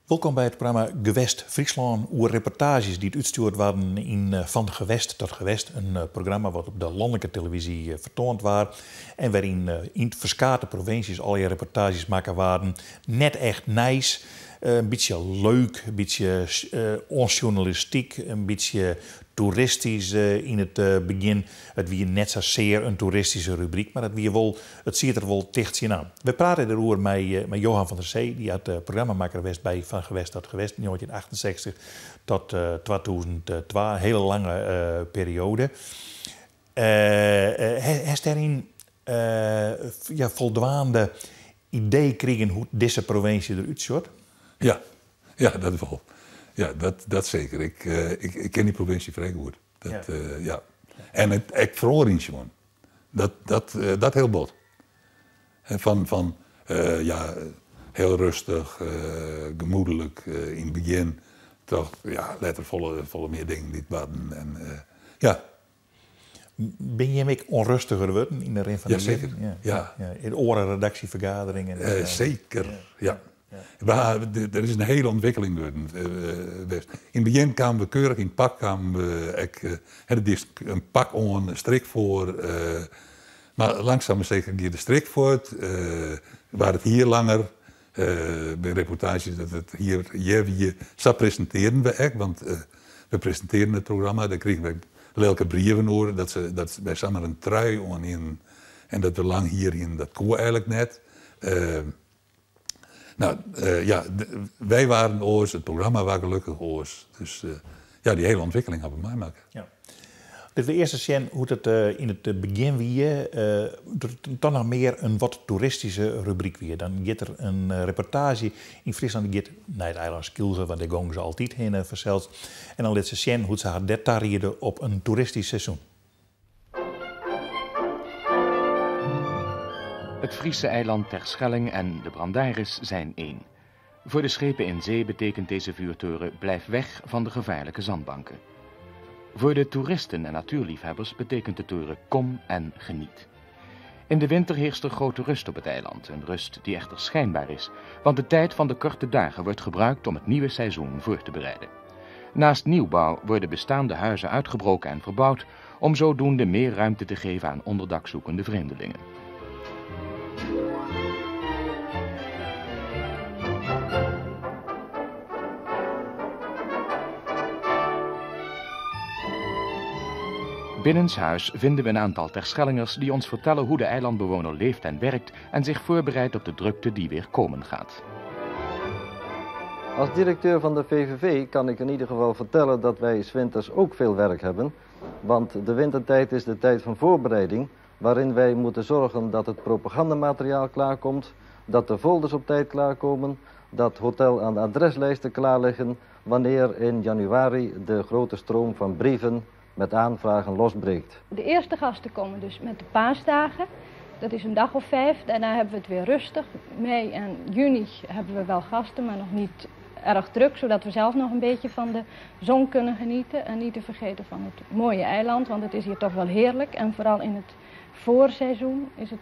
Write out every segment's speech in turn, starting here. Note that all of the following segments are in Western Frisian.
Wolkom by it programma Gewest Fryslân oer reportaazjes dy't útstjoerd waarden yn Van Gewest tot Gewest, in programma wat op de lanlike televyzje fertoand waard en wêryn yn ferskate provinsjes allegear reportaazjes makke waarden. Net echt nijs, in bytsje leuk, in bytsje onsjoernalistyk, in bytsje toeristysk yn it begjin. It wie net sa sear in toeristyske rubryk, mar it wie wol, it siet der wol ticht tsjinoan. Wy prate deroer mei mei Johan van der Zee, dy hat programmamakker west by Van Gewest tot Gewest, 1968 tot 2002, in hiele lange perioade. Hast dêryn ja, foldwaande idee krigen hoe't dizze provinsje derút sjocht? Ja, ja, dat wol. Ja, dat, dat seker. Ik, ik, ik ken dy provinsje frij goed. Dat, ja. ja. En it, ek feroaring sjoen. Dat, dat, dat hiel bot. En fan, fan ja, hiel rêstich, gemoedlik yn it begjin. Toch, ja, letter folle, folle mear dingen dy't barden. En, ja. Binne jim ek ûnrêstiger wurden yn de rin fan de jierren? Ja, ja. Ja. In oare redaksjefergaderingen? Seker, ja. Ja. Der is in hiele ûntwikkeling wurden west. Yn it begjin kamen we keurich yn pak, kamen we ek, hè, in pak oan, in strik foar. Mar langsum mar seker gie de strik fuort, waard it hier langer. By reportaazjes dat it hier hjir wie, sa presintearren we ek, want we presintearren it programma, dêr krigen we lilke brieven oer, dat se dat wy samar in trui oan hienen en dat we lang hier hienen, dat koe eigenlik net. No, ja, wy waarden oars, it programma waard gelokkich oars. Dus ja, dy hiele ûntwikkeling hawwe we meimakke. Ja. Litte we earst ris sjen hoe't it yn it begjin wie, doe't it toch noch mear in wat toeristyske rubryk wie. Dan giet der in reportaazje yn Fryslân, dy giet nei it eilân Skylge, want dêr gongen se altyd hinne fansels. En dan lit se sjen hoe't se har dêr tariede op in toeristysk seizoen. Het Friese eiland Terschelling en de Brandaris zijn één. Voor de schepen in zee betekent deze vuurtoren blijf weg van de gevaarlijke zandbanken. Voor de toeristen en natuurliefhebbers betekent de toren kom en geniet. In de winter heerst er grote rust op het eiland, een rust die echter schijnbaar is, want de tijd van de korte dagen wordt gebruikt om het nieuwe seizoen voor te bereiden. Naast nieuwbouw worden bestaande huizen uitgebroken en verbouwd om zodoende meer ruimte te geven aan onderdakzoekende vreemdelingen. Binnenshuis vinden we een aantal Terschellingers die ons vertellen hoe de eilandbewoner leeft en werkt en zich voorbereidt op de drukte die weer komen gaat. Als directeur van de VVV kan ik in ieder geval vertellen dat wij 's winters ook veel werk hebben. Want de wintertijd is de tijd van voorbereiding waarin wij moeten zorgen dat het propagandamateriaal klaarkomt, dat de folders op tijd klaarkomen, dat hotel- en adreslijsten klaar liggen wanneer in januari de grote stroom van brieven met aanvragen losbreekt. De eerste gasten komen dus met de paasdagen. Dat is een dag of 5. Daarna hebben we het weer rustig. Mei en juni hebben we wel gasten, maar nog niet erg druk, zodat we zelf nog een beetje van de zon kunnen genieten. En niet te vergeten van het mooie eiland, want het is hier toch wel heerlijk. En vooral in het voorseizoen is het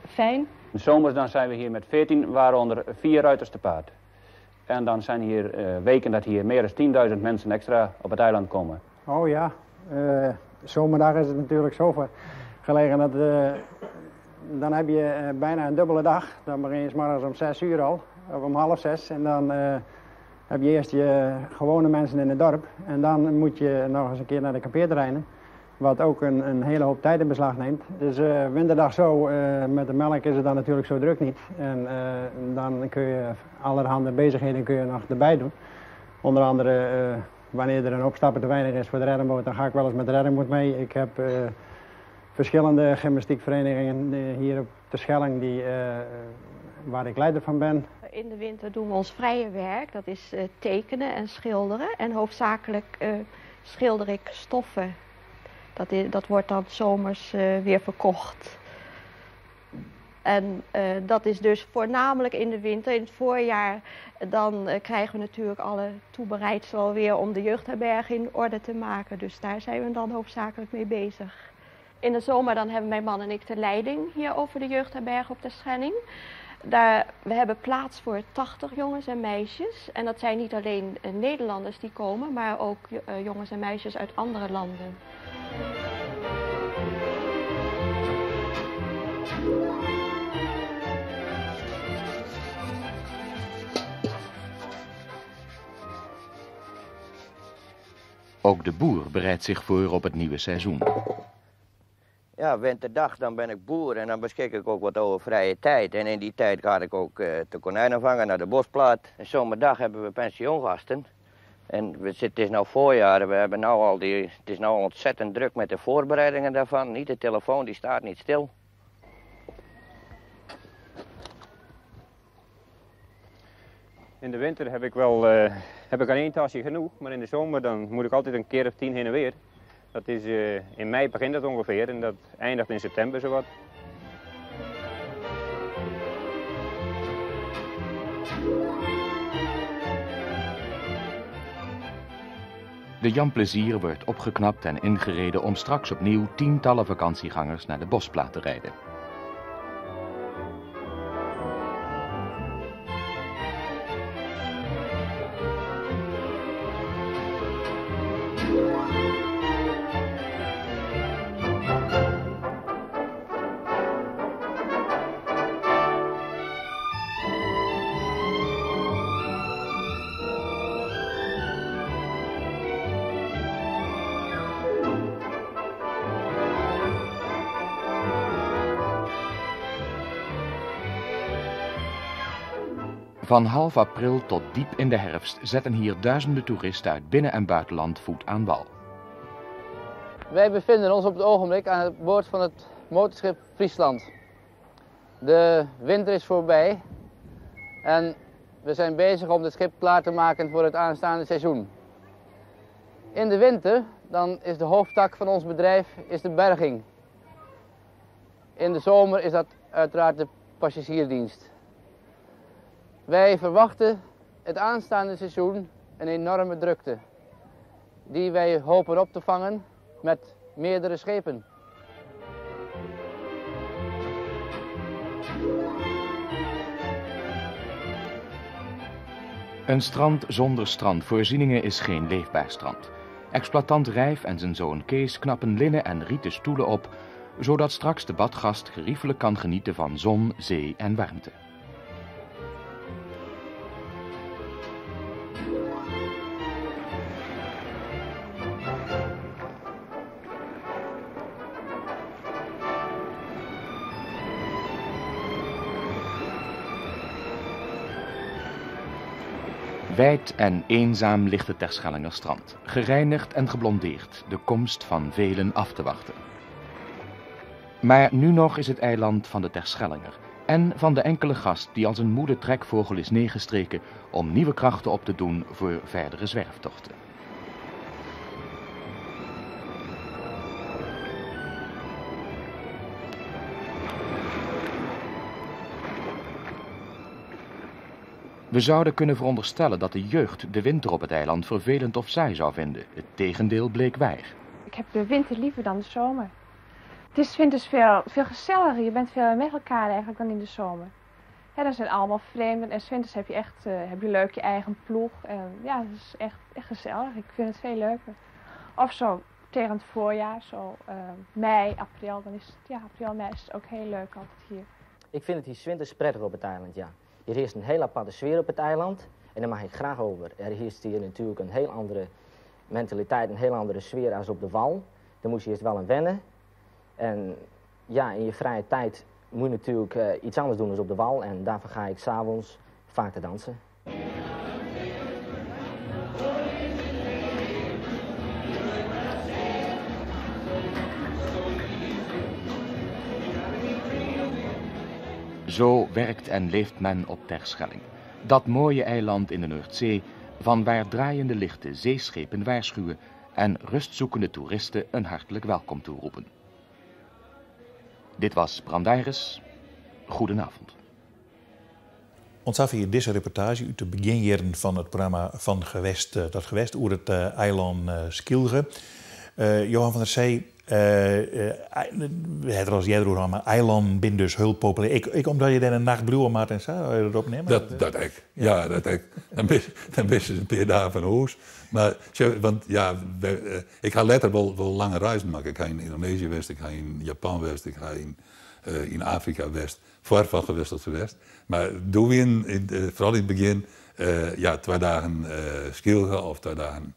fijn. In de zomers dan zijn we hier met 14, waaronder 4 ruiters te paard. En dan zijn hier weken dat hier meer dan 10.000 mensen extra op het eiland komen. Oh ja, zomerdag is het natuurlijk zo ver gelegen dat dan heb je bijna een dubbele dag. Dan begin je 's morgens om 6 uur al, of om half zes. En dan heb je eerst je gewone mensen in het dorp. En dan moet je nog eens een keer naar de kampeerterreinen. Wat ook een hele hoop tijd in beslag neemt. Dus winterdag zo, met de melk is het dan natuurlijk zo druk niet. En dan kun je allerhande bezigheden kun je nog erbij doen. Onder andere wanneer er een opstapper te weinig is voor de reddingboot, dan ga ik wel eens met de reddingboot mee. Ik heb verschillende gymnastiekverenigingen hier op de Schelling waar ik leider van ben. In de winter doen we ons vrije werk, dat is tekenen en schilderen. En hoofdzakelijk schilder ik stoffen. Dat wordt dan zomers weer verkocht. En dat is dus voornamelijk in de winter. In het voorjaar dan krijgen we natuurlijk alle toebereidselen alweer om de jeugdherberg in orde te maken. Dus daar zijn we dan hoofdzakelijk mee bezig. In de zomer dan hebben mijn man en ik de leiding hier over de jeugdherberg op de Schelling. Daar, we hebben plaats voor 80 jongens en meisjes. En dat zijn niet alleen Nederlanders die komen, maar ook jongens en meisjes uit andere landen. Ook de boer bereidt zich voor op het nieuwe seizoen. Ja, winterdag dan ben ik boer en dan beschik ik ook wat over vrije tijd. En in die tijd ga ik ook de konijnen vangen naar de bosplaat. En zomerdag hebben we pensioengasten. En het is nou voorjaar, we hebben nou al die, het is nou ontzettend druk met de voorbereidingen daarvan. Niet de telefoon, die staat niet stil. In de winter heb ik wel heb ik aan één tasje genoeg, maar in de zomer dan moet ik altijd een keer of 10 heen en weer. Dat is, in mei begint dat ongeveer en dat eindigt in september zowat. De Jan Plezier wordt opgeknapt en ingereden om straks opnieuw tientallen vakantiegangers naar de Bosplaat te rijden. Van half april tot diep in de herfst zetten hier duizenden toeristen uit binnen- en buitenland voet aan wal. Wij bevinden ons op het ogenblik aan het boord van het motorschip Friesland. De winter is voorbij en we zijn bezig om het schip klaar te maken voor het aanstaande seizoen. In de winter dan is de hoofdtak van ons bedrijf is de berging. In de zomer is dat uiteraard de passagierdienst. Wij verwachten het aanstaande seizoen een enorme drukte, die wij hopen op te vangen met meerdere schepen. Een strand zonder strandvoorzieningen is geen leefbaar strand. Exploitant Rijf en zijn zoon Kees knappen linnen en rieten stoelen op, zodat straks de badgast geriefelijk kan genieten van zon, zee en warmte. Wijd en eenzaam ligt het Terschellinger strand, gereinigd en geblondeerd, de komst van velen af te wachten. Maar nu nog is het eiland van de Terschellinger en van de enkele gast die als een moede trekvogel is neergestreken om nieuwe krachten op te doen voor verdere zwerftochten. We zouden kunnen veronderstellen dat de jeugd de winter op het eiland vervelend of saai zou vinden. Het tegendeel bleek waar. Ik heb de winter liever dan de zomer. Het is winters veel, veel gezelliger. Je bent veel met elkaar eigenlijk dan in de zomer. Ja, dan zijn allemaal vreemden en 's winters heb je echt heb je leuk je eigen ploeg. En ja, het is echt, echt gezellig. Ik vind het veel leuker. Of zo tegen het voorjaar, zo mei, april. Dan is het, ja, april, mei is het ook heel leuk altijd hier. Ik vind het hier 's winters prettig op het eiland, ja. Hier heerst een heel aparte sfeer op het eiland en daar mag ik graag over. Er heerst hier natuurlijk een heel andere mentaliteit, een heel andere sfeer als op de wal. Daar moet je eerst wel aan wennen. En ja, in je vrije tijd moet je natuurlijk iets anders doen dan op de wal. En daarvoor ga ik 's avonds vaak te dansen. Zo werkt en leeft men op Terschelling. Dat mooie eiland in de Noordzee, van waar draaiende lichten zeeschepen waarschuwen en rustzoekende toeristen een hartelijk welkom toeroepen. Dit was Brandaris. Goedenavond. Ontzag hier deze reportage uit de beginjaren van het programma Van Gewest, dat Gewest over het eiland Skylge. Johan van der Zee, We ha it der alris earder oer hân, mar eilannen binne dus hiel populêr. Ek, ek omdat je dêr in nacht bliuwe moatte en sa, as je dat opnimme? Dat, dat ek. Ja, dat ek. Dan bist, dan bist in pear dagen fan hûs. Mar, sjoch, want ja, ik ha letter wol, wol lange reizen makke. Ik ha yn Yndonezië west, ik ha yn Japan west, ik ha yn, yn Afrika west. Foar Van Gewest tot Gewest. Mar doe wienen, foaral yn it begjin, ja, twa dagen Skylge of twa dagen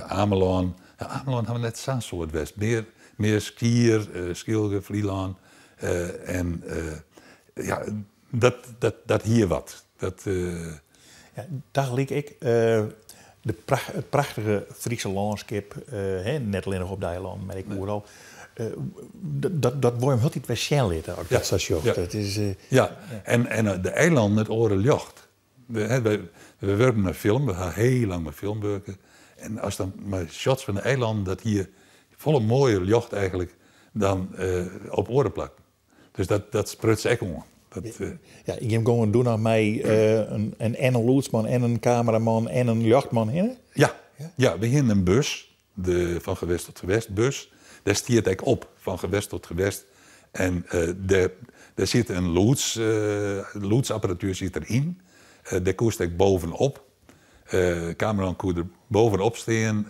Amelân. Ja, Amelân ha we net sa'n soad west. Mear, mear Skier, Skylge, Flylân. En ja, dat, dat, dat hie wat. Dat, Ja, tagelyk ek de pracht, it prachtige Fryske lânskip, hè, net allinnich op de eilannen, mar ek oeral. Dat, dat wol jim hieltyd wer sjen litte, as ik dat sa sjoch. Ja. Dat is, Ja, en, en de eilannen, it oare ljocht. We, we wurken mei film, we ha hiel lang mei film wurke. En as dan mei shots fan de eilannen, dat hie folle moaier ljocht eigentlik dan op oare plakken. Dus dat, dat spruts ek oan. Dat, Ja, jim gongen doe noch mei in, en in lûdsman en in kameraman en in ljochtman hinne? Ja, ja, we hienen in bus, de Van Gewest tot Gewest bus. Dêr stiet ek op, Van Gewest tot Gewest. En dêr, dêr sit in lûds, lûdsapparatuer sit deryn. Dêr koest ek bovenop. Kameraman koe der bovenop stean.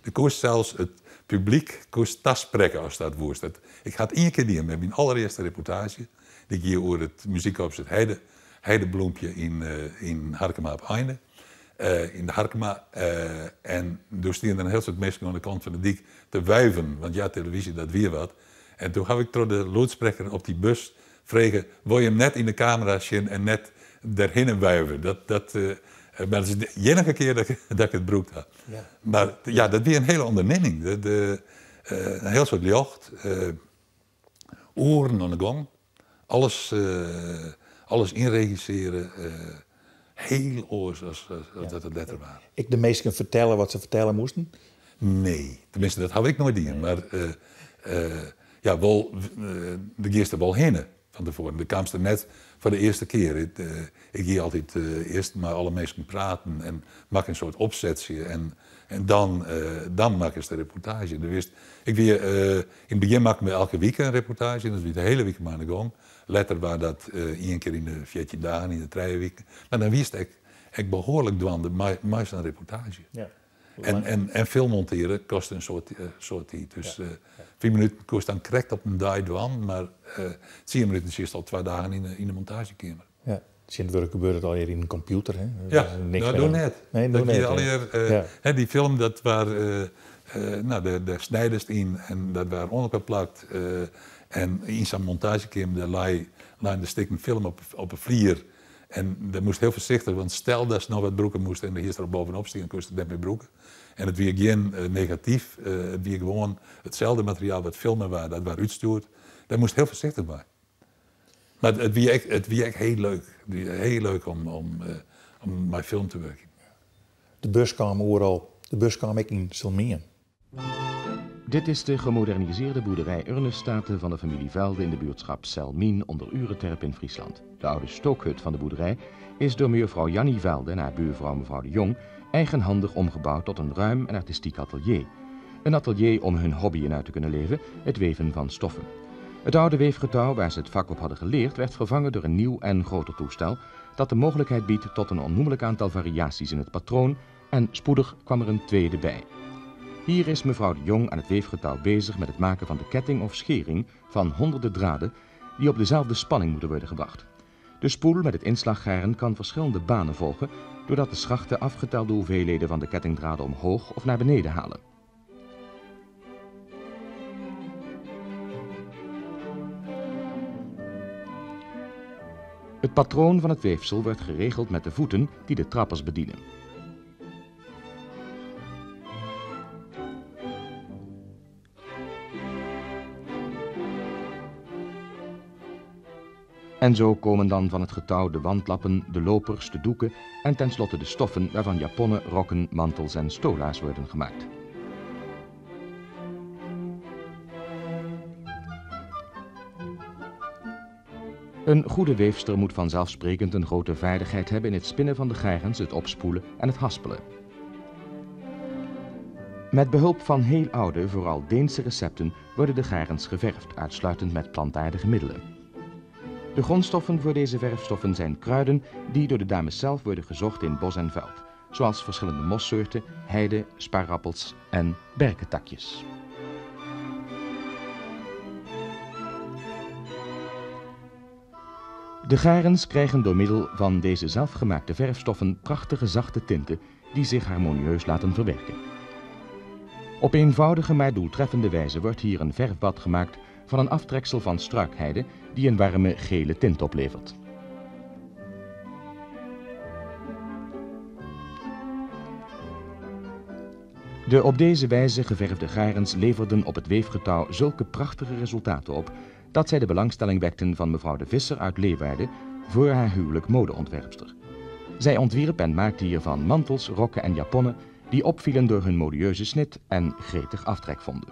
Der koest sels it publyk koest tasprekke ast dat woest. Dat, ik ha it ien kear dien mei myn allerearste reportaazje. Dy gie oer it muzykkorps it Heide, Heidebloempje yn, yn Harkema op Einde. Yn de Harkema. En doe stiene der in hiel soad minsken oan de kant fan de dyk te wuiven. Want ja, televyzje, dat wie wat. En doe haw ik troch de lûdsprekker op dy bus frege, wol jim net yn de kamera sjen en net derhinne wuive? Dat, dat, mar dat is de iennige kear dat ik, dat ik it brûkt ha. Ja. Mar ja, dat wie in hiele ûndernimming. De, de, in hiel soad ljocht, oeren oan de gong, alles, alles ynregissearje. Hiel oars as, as dat it letter waard. Ek de minsken fertelle wat se fertelle moasten? Nee, teminsten dat haw ik noait dien. Mar ja, wol, do giest der wol hinne fan tefoaren. Do kaamst der net foar de earste kear. Ik gie altyd earst mei alle minsken praten en makke in soart opsetsje en, en dan, dan makkest de reportaazje. Do wist, ik wie, yn it begjin makken we elke wike in reportaazje, dus wie de hiele wike mei oan de gong. Letter waard dat ien kear yn de 14 dagen, yn de trije wiken. Mar dan wiest ek, ek behoarlik dwaande mei, mei sa'n reportaazje. Ja. En, en, en film montearje koste in soad, soad tiid. Dus Ja. fiif minuten koest dan krekt op in dei dwaan, mar tsien minuten sietst al twa dagen yn de, yn de montaazjekeamer. Ja. Tsjintwurdich gebeurt it allegear yn in kompjûter, hè? Ja, Dat is niks no, mear doe oan. net. Nee, doe Dat wie net, hè. allegear, Ja. hè, dy film dat waard, no, dêr, dêr snijdest yn en dat waard oan elkoar plakt. En yn sa'n montaazjekeamer dêr lei, leine de stikken film op, op 'e flier. En dêr moast hiel foarsichtich, want stel datst noch wat brûke moast en do hiest der al bovenop stean, koest it net mear brûke. En it wie gjin negatyf, it wie gewoan itselde materiaal wat filme waard, dat waard útstjoerd. Dêr moast hiel foarsichtich mei. Mar it wie ek, it wie ek hiel leuk. It wie hiel leuk om, om, om mei film te wurkjen. De bus kaam oeral. De bus kaam ek yn Selmien. Dit is de gemoderniseerde boerderij Urnesstate van de familie Velde in de buurtschap Selmien onder Ureterp in Friesland. De oude stookhut van de boerderij is door mejuffrouw Jannie Velde en haar buurvrouw mevrouw de Jong eigenhandig omgebouwd tot een ruim en artistiek atelier. Een atelier om hun hobby in uit te kunnen leven, het weven van stoffen. Het oude weefgetouw waar ze het vak op hadden geleerd werd vervangen door een nieuw en groter toestel dat de mogelijkheid biedt tot een onnoemelijk aantal variaties in het patroon en spoedig kwam er een tweede bij. Hier is mevrouw de Jong aan het weefgetouw bezig met het maken van de ketting of schering van honderden draden die op dezelfde spanning moeten worden gebracht. De spoel met het inslaggaren kan verschillende banen volgen, doordat de schachten afgetelde hoeveelheden van de kettingdraden omhoog of naar beneden halen. Het patroon van het weefsel wordt geregeld met de voeten die de trappers bedienen. En zo komen dan van het getouw de wandlappen, de lopers, de doeken en tenslotte de stoffen waarvan japonnen, rokken, mantels en stola's worden gemaakt. Een goede weefster moet vanzelfsprekend een grote vaardigheid hebben in het spinnen van de garens, het opspoelen en het haspelen. Met behulp van heel oude, vooral Deense recepten worden de garens geverfd, uitsluitend met plantaardige middelen. De grondstoffen voor deze verfstoffen zijn kruiden die door de dames zelf worden gezocht in bos en veld, zoals verschillende mossoorten, heide, sparappels en berkentakjes. De garens krijgen door middel van deze zelfgemaakte verfstoffen prachtige zachte tinten die zich harmonieus laten verwerken. Op eenvoudige maar doeltreffende wijze wordt hier een verfbad gemaakt van een aftreksel van struikheide die een warme gele tint oplevert. De op deze wijze geverfde garens leverden op het weefgetouw zulke prachtige resultaten op dat zij de belangstelling wekten van mevrouw de Visser uit Leeuwarden voor haar huwelijk modeontwerpster. Zij ontwierp en maakte hiervan mantels, rokken en japonnen die opvielen door hun modieuze snit en gretig aftrek vonden.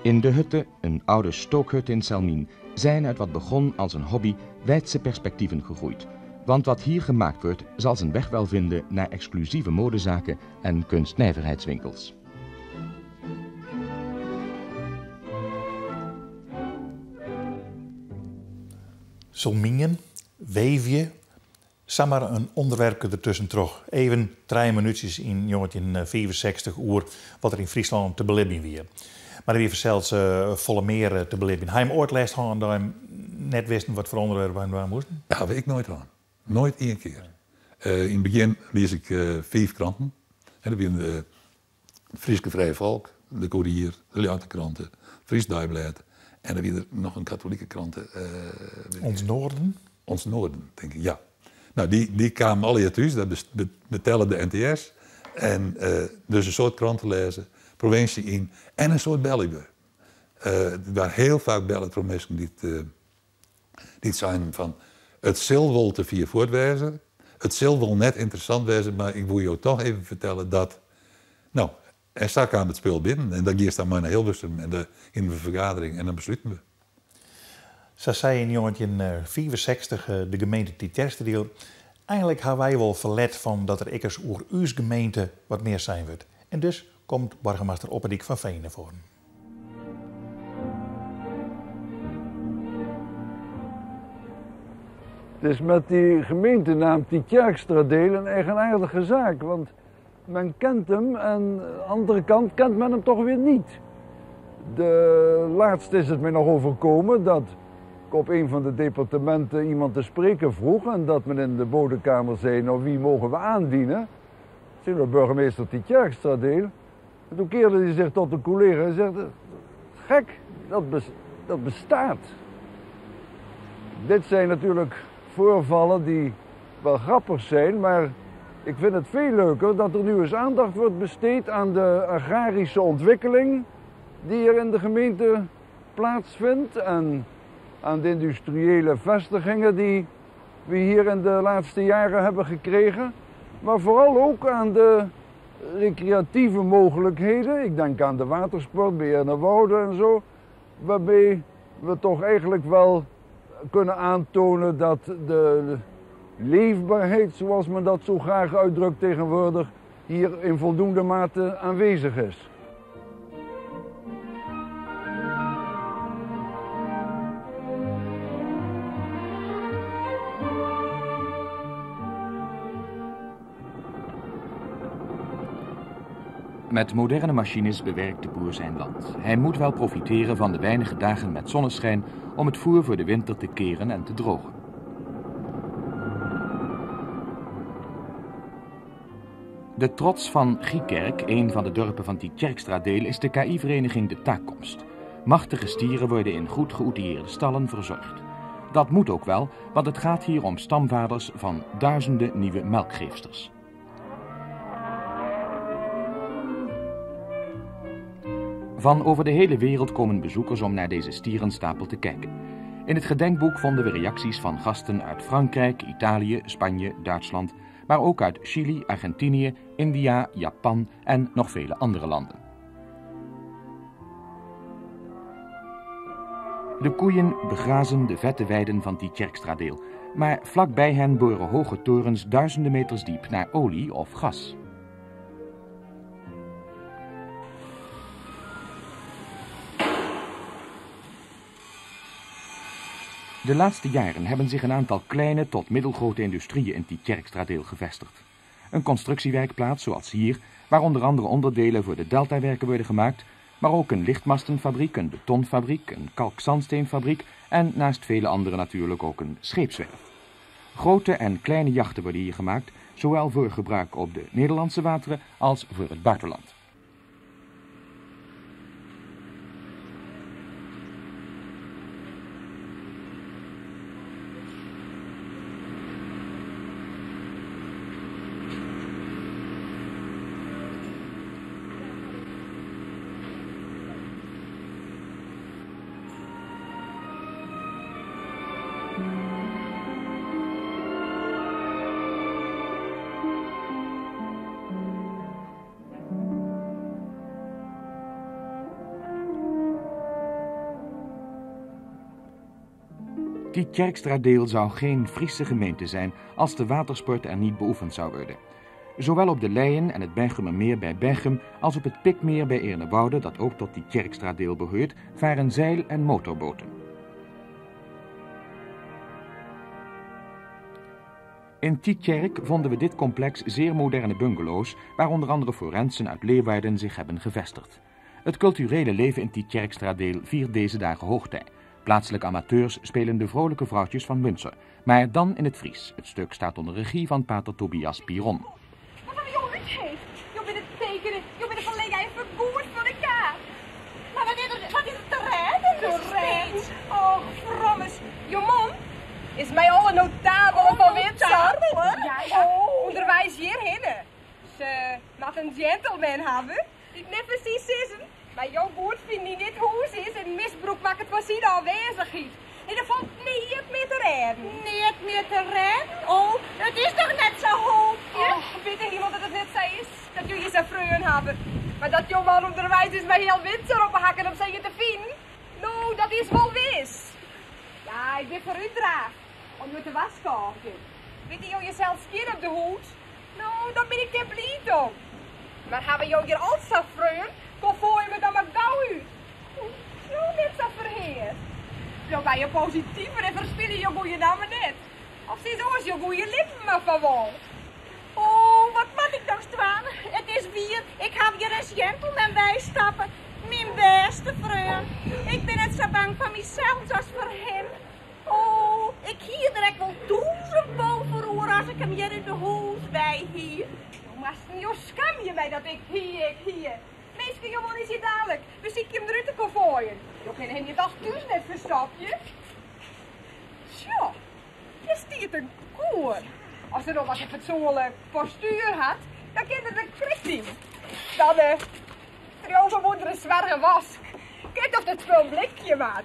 In de hutte, een oude stookhut in Selmin, zijn uit wat begon als een hobby wijdse perspectieven gegroeid. Want wat hier gemaakt wordt, zal zijn weg wel vinden naar exclusieve modezaken en kunstnijverheidswinkels. Selmien, weefje, samar in ûnderwerpke dertusken troch. Even trije minútsjes yn 1965 oer wat der yn Fryslân te belibjen wie. Mar der wie fansels folle mear te belibjen. Ha jim oait lêst hân dat jim net wisten wat foar ûnderwerp jim dwaan moasten? Dat haw ik noait hân. Noait ien kear. Yn it begjin lies ik fiif kranten. Dat wienen de Fryske Frije Volk, de Koerier, de Ljouwerter Krante, Frysk Deiblêd en dan wie der noch in katolike krante. Ons Noorden? Ons Noorden, tink ik, ja. No, dy, dy kamen allegear thús, dat betelle de NTS. En dus in soad kranten lêze, provinsje yn en in soad belje. Der waard hiel faak belle troch minsken dy't dy't seinen fan it sil wol te fier fuort wêze, it sil wol net ynteressant wêze, mar ik woe jo toch even fertelle dat. No, en sa kaam it spul binnen en dan giest dan mei nei Hilversum en dêr hiene we fergadering en dan besluten we. Sa sei yn 1965 de gemeente Tytsjerksteradiel, Eigenlik ha wy wol ferlet fan dat der ek ris oer ús gemeente wat mear sein wurdt. En dus komt boargemaster Oppedijk van Veen nei foaren. Het is met die gemeentenaam Tietjerksteradeel een eigenaardige zaak, want men kent hem en aan de andere kant kent men hem toch weer niet. De laatste is het mij nog overkomen dat ik op een van de departementen iemand te spreken vroeg en dat men in de bodenkamer zei, nou wie mogen we aandienen? Toen de burgemeester Tietjerksteradeel. En toen keerde hij zich tot een collega en zegt, gek, dat, dat bestaat. Dit zijn natuurlijk voorvallen die wel grappig zijn, maar ik vind het veel leuker dat er nu eens aandacht wordt besteed aan de agrarische ontwikkeling die er in de gemeente plaatsvindt en aan de industriële vestigingen die we hier in de laatste jaren hebben gekregen. Maar vooral ook aan de recreatieve mogelijkheden. Ik denk aan de watersport bij Eernewoude en zo. Waarbij we toch eigenlijk wel kunnen aantonen dat de leefbaarheid, zoals men dat zo graag uitdrukt tegenwoordig, hier in voldoende mate aanwezig is. Met moderne machines bewerkt de boer zijn land. Hij moet wel profiteren van de weinige dagen met zonneschijn om het voer voor de winter te keren en te drogen. De trots van Giekerk, een van de dorpen van Tietjerksteradeel, is de KI-vereniging De Taakkomst. Machtige stieren worden in goed geoutilleerde stallen verzorgd. Dat moet ook wel, want het gaat hier om stamvaders van duizenden nieuwe melkgeefsters. Van over de hele wereld komen bezoekers om naar deze stierenstapel te kijken. In het gedenkboek vonden we reacties van gasten uit Frankrijk, Italië, Spanje, Duitsland, maar ook uit Chili, Argentinië, India, Japan en nog vele andere landen. De koeien begrazen de vette weiden van Tietjerkstradeel, maar vlakbij hen boren hoge torens duizenden meters diep naar olie of gas. De laatste jaren hebben zich een aantal kleine tot middelgrote industrieën in Tietjerkstradeel gevestigd. Een constructiewerkplaats zoals hier, waar onder andere onderdelen voor de deltawerken worden gemaakt, maar ook een lichtmastenfabriek, een betonfabriek, een kalkzandsteenfabriek en naast vele andere natuurlijk ook een scheepswerf. Grote en kleine jachten worden hier gemaakt, zowel voor gebruik op de Nederlandse wateren als voor het buitenland. Tietjerkstradeel zou geen Friese gemeente zijn als de watersport er niet beoefend zou worden. Zowel op de Leien en het Bergumermeer bij Bergum als op het Pikmeer bij Eernewoude, dat ook tot Tietjerkstradeel behoort, varen zeil- en motorboten. In Tietjerk vonden we dit complex zeer moderne bungalows, waar onder andere forensen uit Leeuwarden zich hebben gevestigd. Het culturele leven in Tietjerkstradeel viert deze dagen hoogtij. Plaatselijke amateurs spelen de vrolijke vrouwtjes van Münster, maar dan in het Fries. Het stuk staat onder regie van pater Tobias Piron. Wat een jongen heeft. Je bent het tekenen, je bent van jij vergoed voor elkaar. Maar wat is er, wat is er te redden? Te redden? Oh, frommes. Je man is mij al een notabele van Windsor. Ja, ja. Oh. Onderwijs hierheen. Ze mag een gentleman hebben, die het net precies is. Maar jouw goed vindt die niet hoes is en misbruik maakt het van zijn aanwezigheid. En dat valt niet meer te redden. Niet meer te redden? Oh, het is toch net zo hoopje? Oh, weet iemand dat het net zo is? Dat jullie zo vreun hebben. Maar dat jouw man onderwijs is met heel Windsor op hakken om zijn je te vinden? Nou, dat is wel wis. Ja, ik ben voor u draag. Om je te waskoken. Weet je jezelf skin op de hoed? Nou, dan ben ik er blij om. Maar hebben jou hier al zo vreun? Kom voor je me dan maar gauw uit. Zo net zo verheer. Nou ben je positiever en verspil je je goede namen net. Of ze zo is je goede lippen maar van wol. Oh, wat moet ik nog staan? Het is weer, ik heb hier een gentleman bijstappen. Mijn beste vriend. Ik ben net zo bang voor mezelf als voor hem. Oh, ik hier direct wel duizend boven als ik hem hier in de huis bij hier. Maar jo skam je mij dat ik hier, ik hier. Meestal jongen is hier dadelijk. We zien hem eruit te konvooien. Je kan hem je dag thuis net verstapje. Tja, je stiert een koer. Als er nog wat een fatsoenlijk postuur had, dan kende de Christine. Dan de moeder een zware was. Kijk of dat spul blikje maat.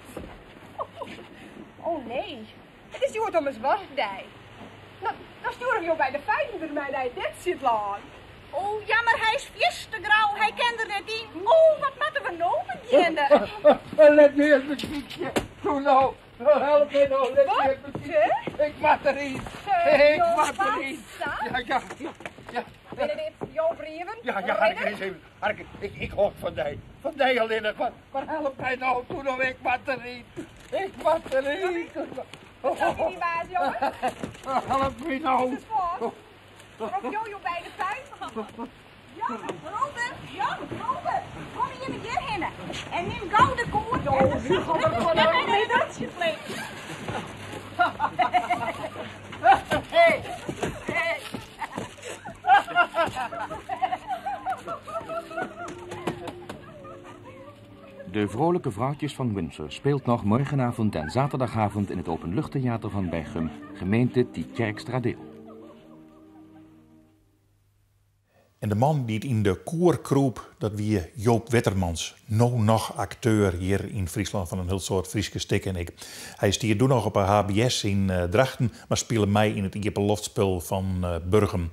Oh nee, het is goed om een zwartdij. Nou, dan stuur ik jou bij de vijfde mij naar dit zit laan. Oh, ja, maar hij is vies te grauw. Hij kent er net in. Oh, wat moeten we nou beginnen? Let me eens een kiekje. Doe nou. Help me nou. Let me eens een kiekje. Ik mag erin. Ik mag erin. Ja, ja, ja. Ja. Binnen dit jouw brieven? Ja, ja, Harke, eens even. Harke, ik hoor van die. Van die alleen nog. Maar help mij nou. Doe nou, ik mag erin. Ik mag erin. Dat is niet waar, jongen. Help me nou. Is het voor? Roep Jojo bij de tuin. Ja, Robert, ja, Robert. Kom hier met je heen. En neem gauw de koord en de zak. En dat je vlees. Hey, hey. De Vrolijke Vrouwtjes van Windsor speelt nog morgenavond en zaterdagavond in het Openluchttheater van Berchem, gemeente Tietjerkstradeel. En de man dy't yn de koer kroep, dat wie Joop Wittermans. No noch akteur hjir yn Fryslân fan in hiel soad Fryske stikken. Ik. Hy stie doe noch op 'e HBS yn Drachten, mar spile mei yn it iepenloftspul fan Burgum.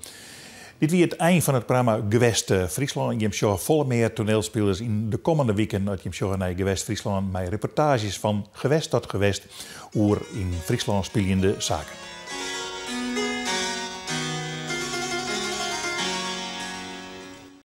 Dit wie it ein fan it programma Gewest Fryslân. Jim sjogge folle mear toanielspilers yn de kommende wiken as jim sjogge nei Gewest Fryslân mei reportaazjes fan gewest tot gewest oer yn Fryslân spyljende saken.